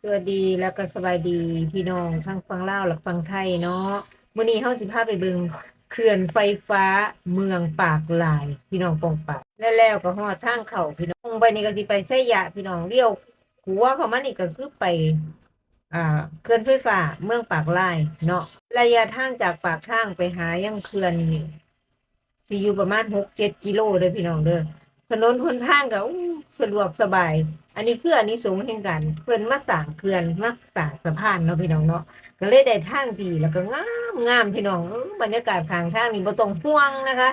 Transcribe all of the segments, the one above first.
ສະຫວັດດີ ແລ້ວກໍສະບາຍດີພີ່ນ້ອງທັງຝັ່ງລາວ ແລະ ຝັ່ງໄທເນາະ. ມື້ນີ້ເຮົາຊິພາໄປເບິ່ງເຂື່ອນໄຟຟ້າເມືອງປາກລາຍ ພີ່ນ້ອງປ້ອງປາຍ ແລະ ແລ້ວກໍຮອດທາງເຂົ້າພີ່ນ້ອງ. ໄປນີ້ກໍຊິໄປໄຊຍະພີ່ນ້ອງ ລ້ຽວຂວາເຂົ້າມານີ້ກໍຄືໄປ ອ່າ ເຂື່ອນໄຟຟ້າເມືອງປາກລາຍເນາະ. ໄລຍະທາງຈາກປາກທາງໄປຫາຍັງເຂື່ອນນີ້ ຊິຢູ່ປະມານຫົກເຈັດກິໂລເດີພີ່ນ້ອງເດີ. ຖະໜົນຫົນທາງກໍ ໂອ້ ສະດວກສະບາຍ. ອັນນີ້ຄືອານິສົງແຫ່ງການເພິ່ນມາສ້າງເຂື່ອນ ມາສ້າງສະພານເນາະພີ່ນ້ອງເນາະ ກໍເລີຍໄດ້ທາງດີ ແລ້ວກໍງາມໆ ພີ່ນ້ອງ. ເອີ ບັນຍາກາດຂ້າງທາງນີ້ບໍ່ຕ້ອງຫ່ວງນະຄະ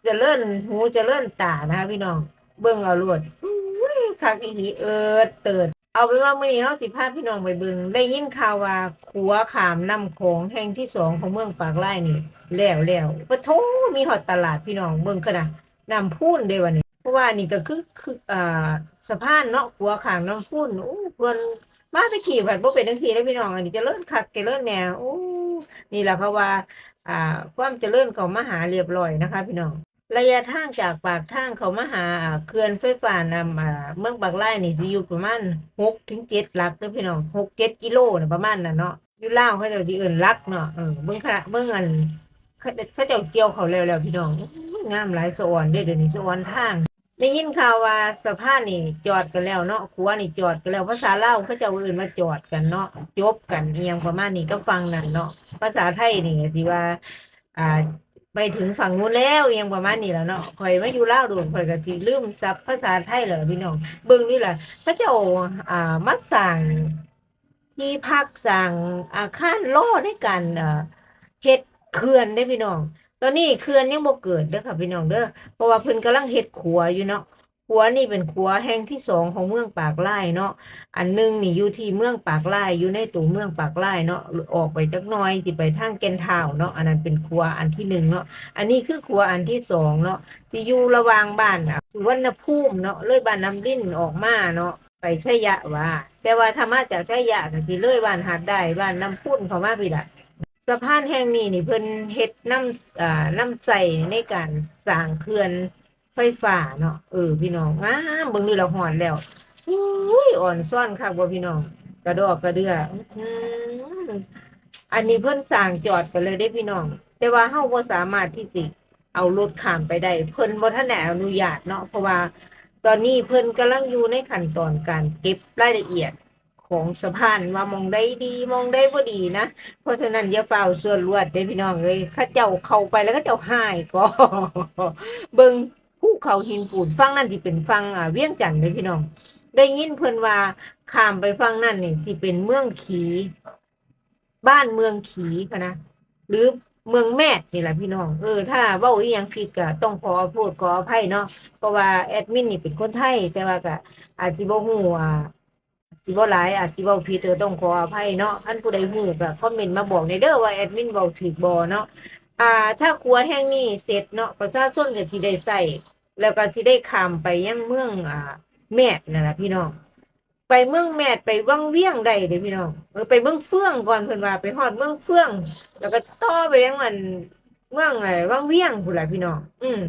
ຈະເລີນຫູຈະເລີນຕານະຄະພີ່ນ້ອງ. ເບິ່ງເອົາໂລດ ອຸ້ຍ ຄັກອີ່ຫຼີ ເອີດເຕີດ. ເອົາເປັນວ່າມື້ນີ້ເຮົາຊິພາພີ່ນ້ອງໄປເບິ່ງ ໄດ້ຍິນຂ່າວວ່າຂົວຂ້າມນ້ຳຂອງແຫ່ງທີສອງຂອງເມືອງປາກລາຍນີ້ແລ້ວແລ້ວ. ປະໂທ້ ມີຮອດຕະຫຼາດພີ່ນ້ອງ ເບິ່ງຂະໜາດນ້ຳພຸນເດ້ບັດນີ້ ເພາະວ່ານີ້ກໍຄື ຄື ອ່າ ສະພານເນາະ ຂົວຂ້າມນ້ຳພຸນ. ໂອ້ ເພິ່ນມາແຕ່ກີ້ພັດບໍ່ເປັນຈັ່ງຊີ້ເດ້ພີ່ນ້ອງ. ອັນນີ້ຈະເລີນຄັກຈະເລີນແນ່. ໂອ້ ນີ້ລະເຂົາວ່າ ອ່າ ຄວາມຈະເລີນເຂົ້າມາຫາລຽບລ້ອຍນະຄະພີ່ນ້ອງ. ໄລຍະທາງຈາກປາກທາງເຂົ້າມາຫາ ອ່າ ເຂື່ອນໄຟຟ້ານ້ຳ ອ່າ ເມືອງປາກລາຍນີ້ຊິຢູ່ປະມານຫົກເຖິງເຈັດຫຼັກເດີພີ່ນ້ອງ ຫົກເຈັດກິໂລນະ ປະມານນັ້ນເນາະ. ຢູ່ລາວເຂົາເຈົ້າຊິເອີ້ນຫຼັກເນາະ. ເອີ ເບິ່ງຂະ ເບິ່ງອັນ ເຂົາ ເຂົາເຈົ້າກ່ຽວເຂົ້າແລ້ວແລ້ວພີ່ນ້ອງ. ໂອ້ຍ ງາມຫຼາຍ ສະອອນເດ້ ດຽວນີ້ສະອອນທາງ. ໄດ້ຍິນຂ່າວວ່າສະພານນີ້ຈອດກັນແລ້ວເນາະ ຂົວນີ້ຈອດກັນແລ້ວ. ພາສາລາວເຂົາເຈົ້າເອີ້ນວ່າຈອດກັນເນາະ ຈົບກັນອີ່ຫຍັງປະມານນີ້ກັບຝັ່ງນັ້ນເນາະ. ພາສາໄທນີ້ກໍຊິວ່າ ອ່າ ໄປເຖິງຝັ່ງນູ້ນແລ້ວ ອີ່ຫຍັງປະມານນີ້ລະເນາະ. ຂ້ອຍມາຢູ່ລາວໂດນ ຂ້ອຍກໍຊິລືມສັບພາສາໄທແລ້ວພີ່ນ້ອງ. ເບິ່ງນີ້ລະ ເຂົາເຈົ້າ ອ່າ ມາສ້າງທີ່ພັກ ສ້າງອາຄານລໍໃນການ ເອີ ເຮັດເຂື່ອນເດ້ພີ່ນ້ອງ. ຕອນນີ້ເຂື່ອນຍັງບໍ່ເກີດເດີຄ່ະພີ່ນ້ອງເດີ ເພາະວ່າເພິ່ນກຳລັງເຮັດຂົວຢູ່ເນາະ. ຂົວນີ້ເປັນຂົວແຫ່ງທີສອງຂອງເມືອງປາກລາຍເນາະ. ອັນໜຶ່ງນີ້ຢູ່ທີ່ເມືອງປາກລາຍ ຢູ່ໃນຕົວເມືອງປາກລາຍເນາະ ອອກໄປຈັກໜ່ອຍຊິໄປທາງແກ່ນທ້າວເນາະ. ອັນນັ້ນເປັນຂົວອັນທີໜຶ່ງເນາະ. ອັນນີ້ຄືຂົວອັນທີສອງເນາະ ທີ່ຢູ່ລະຫວ່າງບ້ານ ອ່າ ສຸວັນນະພູມເນາະ ເລີຍບ້ານນ້ຳລິນອອກມາເນາະ ໄປໄຊຍະຫວາ. ແຕ່ວ່າຖ້າມາຈາກໄຊຍະກໍຊິເລີຍບ້ານຫາດດາຍ ບ້ານນ້ຳພຸນເຂົ້າມາພີ້ລະ. ສະພານແຫ່ງນີ້ນີ້ເພິ່ນເຮັດນ້ຳ ເອີ ນ້ຳໃຊ້ໃນການສ້າງເຂື່ອນ ໄຟຟ້າເນາະ. ເອີ ພີ່ນ້ອງ ງາມ ເບິ່ງດູລະ ຮອດແລ້ວ. ອຸ້ຍ ອອນຊອນຄັກບໍ່ພີ່ນ້ອງ ກະດອກກະເດື່ອ. ອື ອັນນີ້ເພິ່ນສ້າງຈອດກັນແລ້ວເດ້ພີ່ນ້ອງ ແຕ່ວ່າເຮົາບໍ່ສາມາດທີ່ຊິເອົາລົດຂ້າມໄປໄດ້ ເພິ່ນບໍ່ທັນໄດ້ອະນຸຍາດເນາະ. ເພາະວ່າຕອນນີ້ເພິ່ນກຳລັງຢູ່ໃນຂັ້ນຕອນການເກັບລາຍລະອຽດ ຂອງສະພານວ່າໝ່ອງໃດດີ ໝ່ອງໃດບໍ່ດີນະ. ເພາະສະນັ້ນຢ່າຟ້າວຊວດລວດເດ້ພີ່ນ້ອງເອີຍ ເຂົາເຈົ້າເຂົ້າໄປແລ້ວເຂົາເຈົ້າຮ້າຍກໍ ເບິ່ງພູເຂົາຫີນປູນ ຝັ່ງນັ້ນຊິເປັນຝັ່ງ ອ່າ ວຽງຈັນເດ້ພີ່ນ້ອງ. ໄດ້ຍິນເພິ່ນວ່າຂ້າມໄປຝັ່ງນັ້ນນີ້ຊິເປັນເມືອງຂີ ບ້ານເມືອງຂີພະນະ ຫຼື ເມືອງແມດນີ້ລະພີ່ນ້ອງ. ເອີ ຖ້າເວົ້າອີ່ຫຍັງຜິດກໍຕ້ອງຂໍໂທດຂໍອະໄພເນາະ ເພາະວ່າແອດມິນນີ້ເປັນຄົນໄທ ແຕ່ວ່າກໍອາດຊິບໍ່ຮູ້ ອ່າ ຊິບໍ່ຫຼາຍ ອາດຊິເວົ້າຜິດ ກໍຕ້ອງຂໍອະໄພເນາະ. ຄັນຜູ້ໃດຮູ້ກໍຄອມເມັນມາບອກແດ່ເດີວ່າແອດມິນເວົ້າຖືກບໍ່ເນາະ. ອ່າ ຖ້າຂົວແຫ່ງນີ້ເສັດເນາະ ປະຊາຊົນກໍຊິໄດ້ໃຊ້ ແລ້ວກໍຊິໄດ້ຂ້າມໄປຍັງເມືອງ ອ່າ ແມດນັ້ນລະພີ່ນ້ອງ ໄປເມືອງແມດ ໄປວັງວຽງໄດ້ເດ້ພີ່ນ້ອງ. ເອີ ໄປເມືອງເຟືອງກ່ອນ ເພິ່ນວ່າໄປຮອດເມືອງເຟືອງ ແລ້ວກໍຕໍ່ໄປຍັງອັນ ເມືອງ ເອີ ວັງວຽງພຸ້ນລະພີ່ນ້ອງ. ອືມ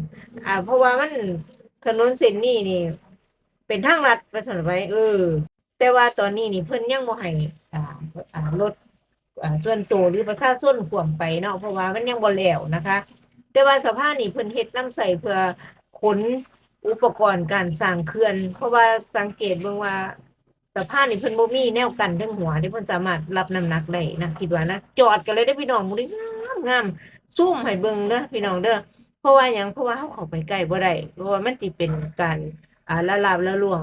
ອ່າ ເພາະວ່າມັນ ຖະໜົນເສັ້ນນີ້ນີ້ເປັນທາງລັດວ່າຊັ້ນໄປ ເອີ ແຕ່ວ່າຕອນນີ້ນີ້ເພິ່ນຍັງບໍ່ໃຫ້ ອ່າ ອ່າ ລົດ ອ່າ ສ່ວນໂຕ ຫຼື ປະຊາຊົນຂ້າມໄປເນາະ ເພາະວ່າມັນຍັງບໍ່ແລ້ວນະຄະ. ແຕ່ວ່າສະພານນີ້ເພິ່ນເຮັດນຳໃຊ້ເພື່ອຂົນອຸປະກອນການສ້າງເຂື່ອນ ເພາະວ່າສັງເກດເບິ່ງວ່າ ສະພານນີ້ເພິ່ນບໍ່ມີແນວກັ້ນເທິງຫົວເດ້ ເພິ່ນສາມາດຮັບນ້ຳໜັກໄດ້ນະ ຄິດວ່ານະ. ຈອດກັນເລີຍເດ້ພີ່ນ້ອງ ໝູ່ນີ້ງາມໆ ຊູມໃຫ້ເບິ່ງເດີພີ່ນ້ອງເດີ. ເພາະວ່າຫຍັງ? ເພາະວ່າເຮົາເຂົ້າໄປໃກ້ບໍ່ໄດ້ ເພາະວ່າມັນຊິເປັນການ ອ່າ ລະລາບລະລ່ວງ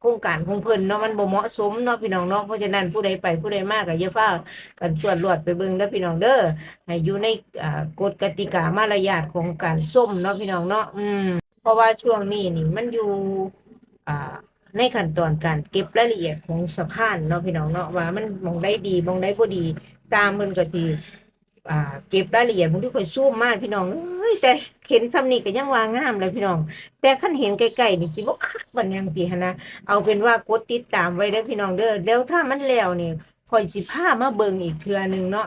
ໂຄງການຂອງເພິ່ນເນາະ ມັນບໍ່ເໝາະສົມເນາະພີ່ນ້ອງເນາະ. ເພາະສະນັ້ນຜູ້ໃດໄປຜູ້ໃດມາກໍຢ່າຟ້າວກັນຊວດລວດໄປເບິ່ງເດີພີ່ນ້ອງເດີ ໃຫ້ຢູ່ໃນ ອ່າ ກົດກະຕິກາມາລະຍາດຂອງການຊົມເນາະພີ່ນ້ອງເນາະ. ອືມ ເພາະວ່າຊ່ວງນີ້ນີ້ມັນຢູ່ ອ່າ ໃນຂັ້ນຕອນການເກັບລາຍລະອຽດຂອງສະພານເນາະພີ່ນ້ອງເນາະ ວ່າມັນໝ່ອງໃດດີ ໝ່ອງໃດບໍ່ດີ ຊ່າງເພິ່ນກໍຊິ ອ່າ ເກັບລາຍລະອຽດ. ບາງທີຂ້ອຍຊູມມາພີ່ນ້ອງເອີຍ ແຕ່ເຫັນຊ່ຳນີ້ກໍຍັງວ່າງາມແລ້ວພີ່ນ້ອງ ແຕ່ຄັນເຫັນໃກ້ໆນີ້ຊິບໍ່ຄັກປານຫຍັງຕິຫັ້ນນະ. ເອົາເປັນວ່າກົດຕິດຕາມໄວ້ເດີພີ່ນ້ອງເດີ ແລ້ວຖ້າມັນແລ້ວນີ້ ຂ້ອຍຊິພາມາເບິ່ງອີກເທື່ອໜຶ່ງເນາະ.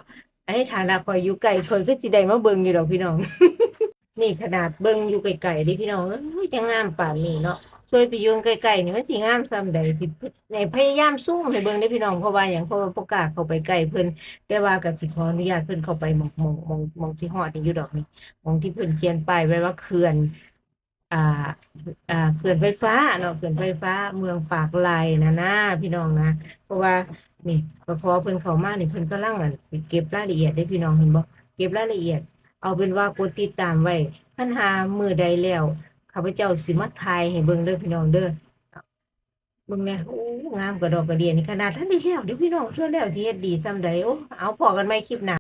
ໃນຖານະຂ້ອຍຢູ່ໃກ້ ຂ້ອຍຄືຊິໄດ້ມາເບິ່ງຢູ່ດອກພີ່ນ້ອງ. ນີ້ຂະໜາດເບິ່ງຢູ່ໄກໆເດ້ພີ່ນ້ອງເອີຍ ຍັງງາມປານນີ້ເນາະ. ຊ່ວຍໄປຢູ່ໃກ້ໆນີ້ ມັນຊິງາມສ່ຳໃດ ຊິ ໃຫ້ພະຍາຍາມຊູມໃຫ້ເບິ່ງເດ້ພີ່ນ້ອງ. ເພາະວ່າຫຍັງ? ເພາະວ່າບໍ່ກ້າເຂົ້າໄປໃກ້ເພິ່ນ, ແຕ່ວ່າກໍຊິຂໍອະນຸຍາດເພິ່ນເຂົ້າໄປໝ່ອງ ໝ່ອງ ໝ່ອງ ໝ່ອງຊິຮອດນີ້ຢູ່ດອກນີ້ ໝ່ອງທີ່ເພິ່ນຂຽນປ້າຍໄວ້ວ່າເຂື່ອນ ອ່າ ອ່າ ເຂື່ອນໄຟຟ້າເນາະ ເຂື່ອນໄຟຟ້າເມືອງປາກໄລ່ນະນາ ພີ່ນ້ອງນະ. ເພາະວ່ານີ້ ກໍພໍເພິ່ນເຂົ້າມານີ້ ເພິ່ນກຳລັງ ອັນ ຊິເກັບລາຍລະອຽດເດ້ພີ່ນ້ອງ ເຫັນບໍ່? ເກັບລາຍລະອຽດ. ເອົາເປັນວ່າກົດຕິດຕາມໄວ້ ຄັນຫາມື້ໃດແລ້ວ ຂ້າພະເຈົ້າຊິມາຖ່າຍໃຫ້ເບິ່ງເດີພີ່ນ້ອງເດີ. ເບິ່ງແດ່ ໂອ້ ງາມກະດອກກະເດຍນີ້ ຂະໜາດທັນໄດ້ແລ້ວເດ້ພີ່ນ້ອງ ສ່ວນແລ້ວຊິເຮັດດີສ່ຳໃດ. ໂອ້ ເອົາ ພໍ້ກັນໃໝ່ຄລິບໜ້າ.